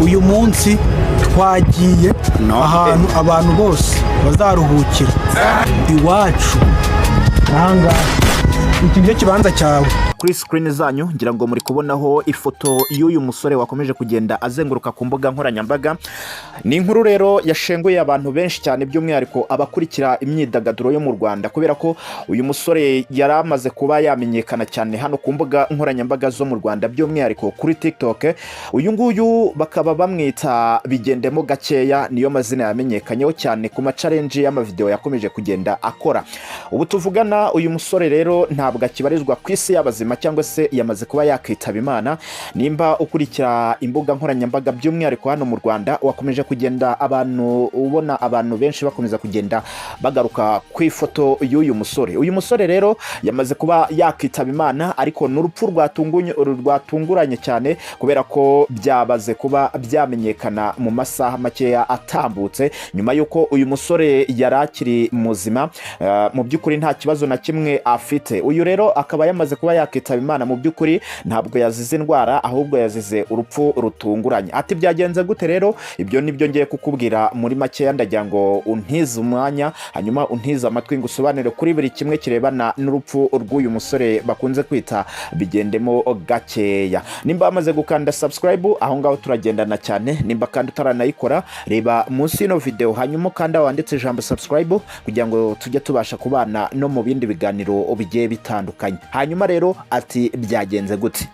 Uyu munsi twagiye No. ahantu abantu bose bazaruhukira, iwacu ahangaha. Iki nicyo kibanza cyawe. Kuri screen zanyu ngira ngo muri kubonaho ifoto y'uyu musore wakomeje kugenda azenguruka ku mbuga nkoranyambaga. Ni inkuru rero yashenguye abantu benshi cyane, by'umwihariko abakurikira imyidagaduro yo mu Rwanda, kubera ko uyu musore yari amaze kuba yamenyekana cyane hano ku mbuga nkoranyambaga zo mu Rwanda, by'umwihariko kuri TikTok. Uyu nguyu bakaba bamwita Bigendemo Gakeya, niyo mazina yamenyekanyeho cyane ku ma challenge y'amavideo yakomeje kugenda akora. Ubu tuvugana, uyu musore rero ntabwo akibarizwa ku isi y'abazima, cyangwa se yamaze kuba yakitaba Imana. Nimba ukurikira imbuga nkoranyambaga, by'umwihariko hano mu Rwanda, wakomeje kugenda abantu ubona abantu benshi bakomeza kugenda bagaruka ku ifoto y'uyu musore. Uyu musore rero yamaze kuba yakitaba Imana, ariko ni urupfu rwatunguranye cyane, kubera ko byabaze kuba byamenyekana mu masaha makeya atambutse, nyuma y'uko uyu musore yari akiri muzima, mu by'ukuri nta kibazo na kimwe afite. Uyu rero akaba yamaze kuba yakitaba Imana. Mu by'ukuri ntabwo yazize indwara, ahubwo yazize urupfu rutunguranye. Ati byagenze gute rero? Ibyo nibyo ngiye kukubwira muri makeya. Ndagira ngo untize umwanya, hanyuma untize amatwi, ngo usobanure kuri buri kimwe kirebana n'urupfu rw'uyu musore bakunze kwita Bigendemo Gakeya. Nimba wamaze gukanda subscribe, aho ngaho turagendana cyane. Nimba kandi utaranayikora, reba munsi y'ino video, hanyuma ukanda wanditse ijambo "subscribe", kugira ngo tujye tubasha kubana no mu bindi biganiro bigiye bitandukanye. Hanyuma rero, ati byagenze gute?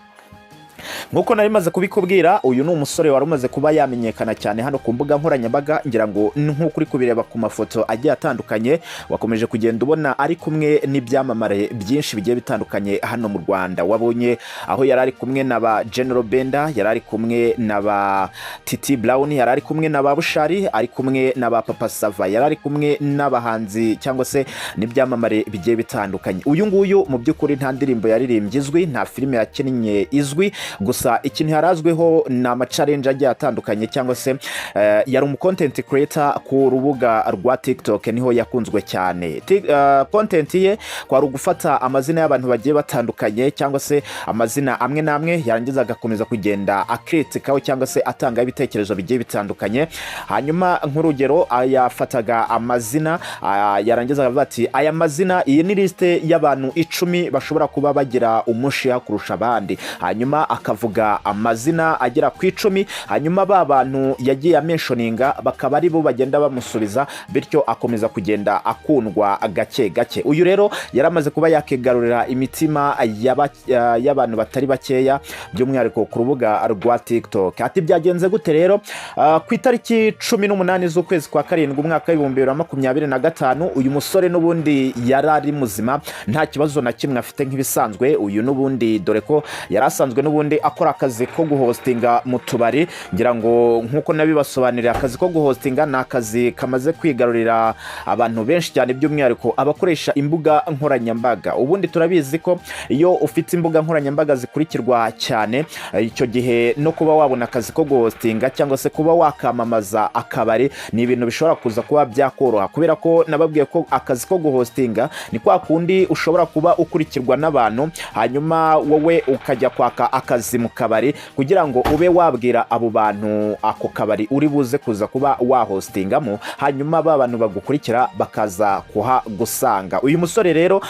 Nk'uko nari maze kubikubwira, uyu ni umusore wari umaze kuba yamenyekana cyane hano ku mbuga nkoranyambaga. Ngira ngo nk'uko uri kubireba ku mafoto agiye atandukanye, wakomeje kugenda ubona ari kumwe n'ibyamamare byinshi bigiye bitandukanye hano mu Rwanda. Wabonye aho yari ari kumwe na ba General Benda, yari ari kumwe na ba Titi Brown, yari ari kumwe na ba Bushali, ari kumwe na ba Papa Sava, yari ari kumwe n'abahanzi cyangwa se n'ibyamamare bigiye bitandukanye. Uyu nguyu mu by'ukuri nta ndirimbo yaririmbye izwi, nta filime yakinnye izwi, gusa ikintu yari azwiho ni ama challenge agiye atandukanye, cyangwa se yari umu content creator ku rubuga rwa TikTok, niho yakunzwe cyane. Content ye kwari ugufata amazina y'abantu bagiye batandukanye, cyangwa se amazina amwe n'amwe, yarangiza agakomeza kugenda akritikaho cyangwa se atanga ibitekerezo bigiye bitandukanye. Hanyuma nk'urugero, yafataga amazina, yarangiza akavuga ati: "Aya mazina, iyi ni liste y'abantu 10 bashobora kuba bagira umushiha kurusha abandi." Hanyuma akavuga amazina agera ku 10, hanyuma ba bantu yagiye amentioninga bakaba ari bo bagenda bamusubiza, bityo akomeza kugenda akundwa gake gake. Uyu rero yari amaze kuba yakigarurira imitima y'abantu batari bakeya, by'umwihariko ku rubuga rwa TikTok. Ati byagenze gute rero? Ku itariki 18 z'ukwezi kwa karindwi, umwaka w'2025, uyu musore n'ubundi yari ari muzima, nta kibazo na kimwe afite nk'ibisanzwe. Uyu n'ubundi, dore ko yari asanzwe n'ubundi akora akazi ko guhostinga mu tubari. Ngira ngo nk'uko nabibasobanuriye, akazi ko guhostinga ni akazi kamaze kwigarurira abantu benshi cyane, by'umwihariko abakoresha imbuga nkoranyambaga. Ubundi turabizi ko iyo ufite imbuga nkoranyambaga zikurikirwa cyane, icyo gihe no kuba wabona akazi ko guhostinga cyangwa se kuba wakamamaza akabari ni ibintu bishobora kuza kuba byakoroha, kubera ko nababwiye ko akazi ko guhostinga ni kwa kundi ushobora kuba ukurikirwa n'abantu, hanyuma wowe ukajya kwaka akazi mu kabari kugira ngo ube wabwira abo bantu ako kabari uri buze kuza kuba wahostingamo, hanyuma ba bantu bagukurikira bakaza kuhagusanga. Uyu musore rero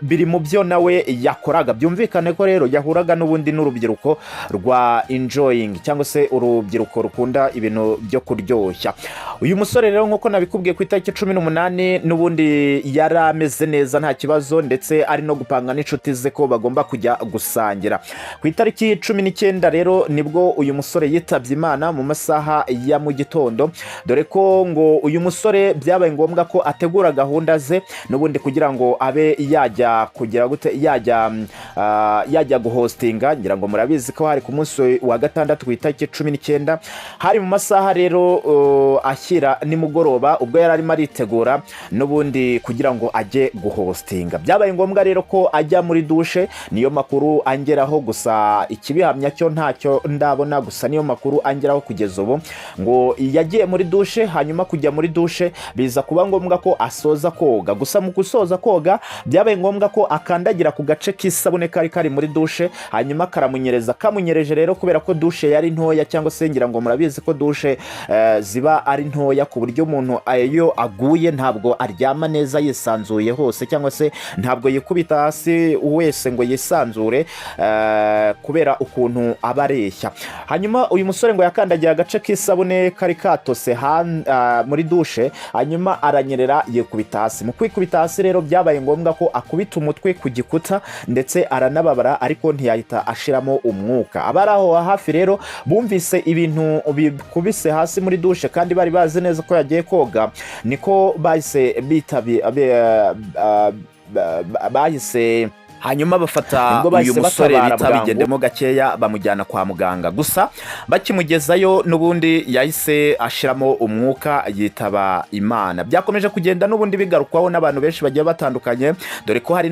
biri mu byo nawe yakoraga. Byumvikane ko rero yahuraga n'ubundi n'urubyiruko rwa enjoying, cyangwa se urubyiruko rukunda ibintu byo kuryoshya. Uyu musore rero, nk'uko nabikubwiye, ku itariki 18 n'ubundi yari ameze neza, nta kibazo, ndetse ari no gupanga n'inshuti ze ko bagomba kujya gusangira. Ku itariki 19 rero nibwo uyu musore yitabye Imana mu masaha ya mu gitondo, dore ko ngo uyu musore byabaye ngombwa ko ategura gahunda ze n'ubundi kugira ngo abe yajya kugira gute, yajya guhostinga. Ngira ngo murabizi ko hari ku munsi wa gatandatu, ku itariki 19, hari mu masaha rero ashyira nimugoroba, ubwo yari arimo aritegura n'ubundi kugira ngo ajye guhostinga. Byabaye ngombwa rero ko ajya muri douche, niyo makuru angeraho gusa. Gusa ikibihamya cyo ntacyo ndabona, gusa niyo makuru angeraho kugeza ubu. Ngo yagiye muri dushe, hanyuma kujya muri dushe biza kuba ngombwa ko asoza koga. Gusa mu gusoza koga byabaye ngombwa ko akandagira ku gace k'isabune kari kari muri dushe, hanyuma karamunyereza. Kamunyereje rero, kubera ko dushe yari ntoya, cyangwa se ngira ngo murabizi ko dushe ziba ari ntoya, ku buryo umuntu iyo aguye ntabwo aryama neza yisanzuye hose, cyangwa se ntabwo yikubita hasi wese ngo yisanzure, kubera ukuntu aba areshya. Hanyuma uyu musore ngo yakandagiye agace k'isabune kari katose muri dushe, hanyuma aranyerera yikubita hasi. Mu kwikubita hasi rero byabaye ngombwa ko akubita umutwe ku gikuta, ndetse aranababara, ariko ntiyahita ashiramo umwuka. Abari aho hafi rero bumvise ibintu bikubise hasi muri dushe, kandi bari bazi neza ko yagiye koga, niko bahise bitabi bahise Hanyuma bafata Nibwo uyu bahise musore batabara bita bwangu. Bigendemo Gakeya, bamujyana kwa muganga. Gusa bakimugezayo n'ubundi yahise ashiramo umwuka, yitaba Imana. Byakomeje kugenda n'ubundi bigarukwaho n'abantu benshi bagiye batandukanye, dore ko hari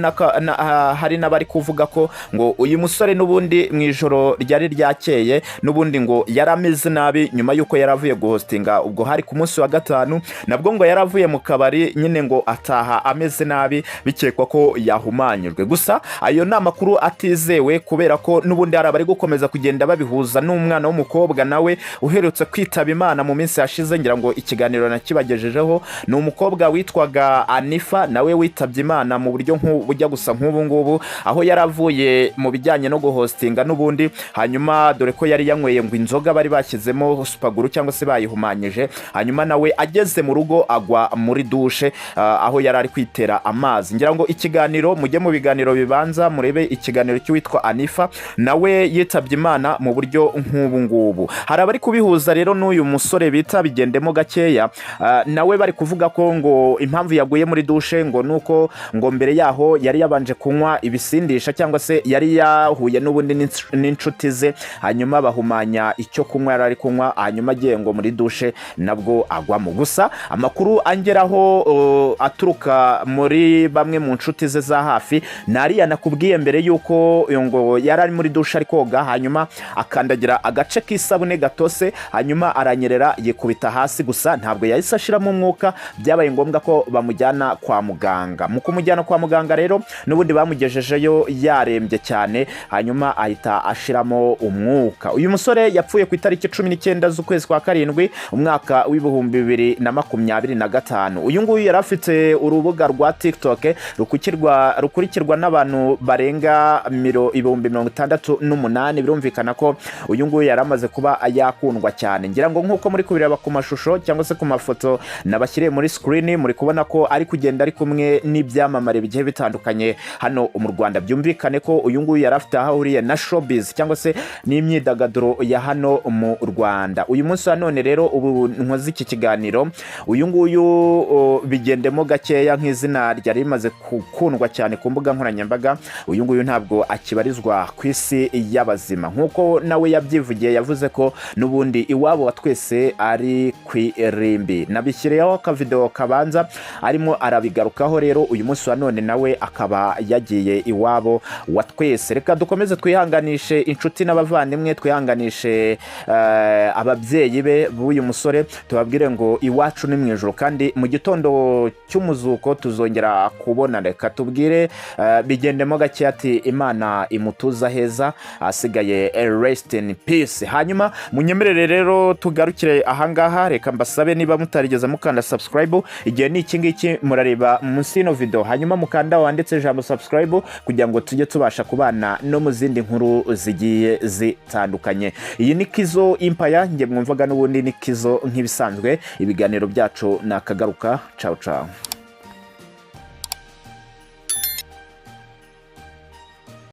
n'abari kuvuga ko ngo uyu musore n'ubundi mu ijoro ryari ryakeye n'ubundi ngo yari ameze nabi nyuma y'uko yari avuye guhostinga. Ubwo hari ku munsi wa gatanu, nabwo ngo yari avuye mu kabari nyine, ngo ataha ameze nabi, bikekwa ko yahumanyijwe. Gusa ayo ni amakuru atizewe, kubera ko n'ubundi hari abari gukomeza kugenda babihuza n'umwana w'umukobwa nawe uherutse kwitaba Imana mu minsi yashize. Ngira ngo ikiganiro nakibagejejeho. Ni umukobwa witwaga Anifa, nawe witabye Imana mu buryo bujya gusa nk'ubu ngubu, aho yari avuye mu bijyanye no guhostinga n'ubundi, hanyuma dore ko yari yanyweye ngo inzoga bari bashyizemo super glue cyangwa se bayihumanyije, hanyuma nawe ageze mu rugo agwa muri dushe, aho yari ari kwitera amazi. Ngira ngo ikiganiro, mujye mu biganiro bibanza murebe ikiganiro cy'uwitwa Anifa, nawe yitabye Imana mu buryo nk'ubu ngubu. Hari abari kubihuza rero n'uyu musore bita Bigendemo Gakeya, nawe bari kuvuga ko ngo impamvu yaguye muri dushe ngo nuko ngo mbere yaho yari yabanje kunywa ibisindisha, cyangwa se yari yahuye n'ubundi n'inshuti ze, hanyuma bahumanya icyo kunywa yari ari kunywa, hanyuma agiye ngo muri dushe nabwo agwamo. Gusa amakuru angeraho aturuka muri bamwe mu nshuti ze za hafi ni ariya nakubwiye mbere, y'uko ngo yari ari muri dushe ari koga, hanyuma akandagira agace k'isabune gatose, hanyuma aranyerera yikubita hasi. Gusa ntabwo yahise ashiramo umwuka, byabaye ngombwa ko bamujyana kwa muganga. Mu kumujyana kwa muganga rero n'ubundi bamugejejeyo yarembye cyane, hanyuma ahita ashiramo umwuka. Uyu musore yapfuye ku itariki 19 z'ukwezi kwa karindwi, umwaka w'2025. Uyu nguyu yari afite urubuga rwa TikTok rukurikirwa n'abantu barenga 68,000. Birumvikana ko uyu nguyu yari amaze kuba yakundwa cyane. Ngira ngo nk'uko muri kubireba ku mashusho cyangwa se ku mafoto nabashyiriye muri screen, muri kubona ko ari kugenda ari kumwe n'ibyamamare bigiye bitandukanye hano mu Rwanda. Byumvikane ko uyu nguyu yari afite aho ahuriye na showbiz cyangwa se n'imyidagaduro ya hano mu Rwanda. Uyu munsi wa none rero, ubu nkoze iki kiganiro, uyu nguyu Bigendemo Gakeya, nk'izina ryari rimaze gukundwa cyane ku mbuga nkoranyambaga, uyu nguyu ntabwo akibarizwa ku isi y'abazima. Nk'uko nawe yabyivugiye, yavuze ko n'ubundi iwabo wa twese ari ku irimbi. Nabishyiriyeho akavidewo kabanza arimo arabigarukaho. Rero uyu munsi wa none nawe akaba yagiye iwabo wa twese. Reka dukomeze twihanganishe inshuti n'abavandimwe, twihanganishe ababyeyi be b'uyu musore, tubabwire ngo iwacu ni mu ijoro, kandi mu gitondo cy'umuzuko tuzongera kubona. Reka tubwire Bigendemo Gake ati Imana imutuza heza, ahasigaye rest in peace. Hanyuma munyemerere rero tugarukire ahangaha. Reka mbasabe, niba mutarigeze mukanda subscribe, igihe ni iki ngiki, murareba munsi y'ino video, hanyuma mukanda wanditse ijambo subscribe, kugira ngo tujye tubasha kubana no mu zindi nkuru zigiye zitandukanye. Iyi ni Kizo Impaya, njye mwumvaga n'ubundi ni Kizo nk'ibisanzwe. Ibiganiro byacu ni akagaruka. Cawu cawu.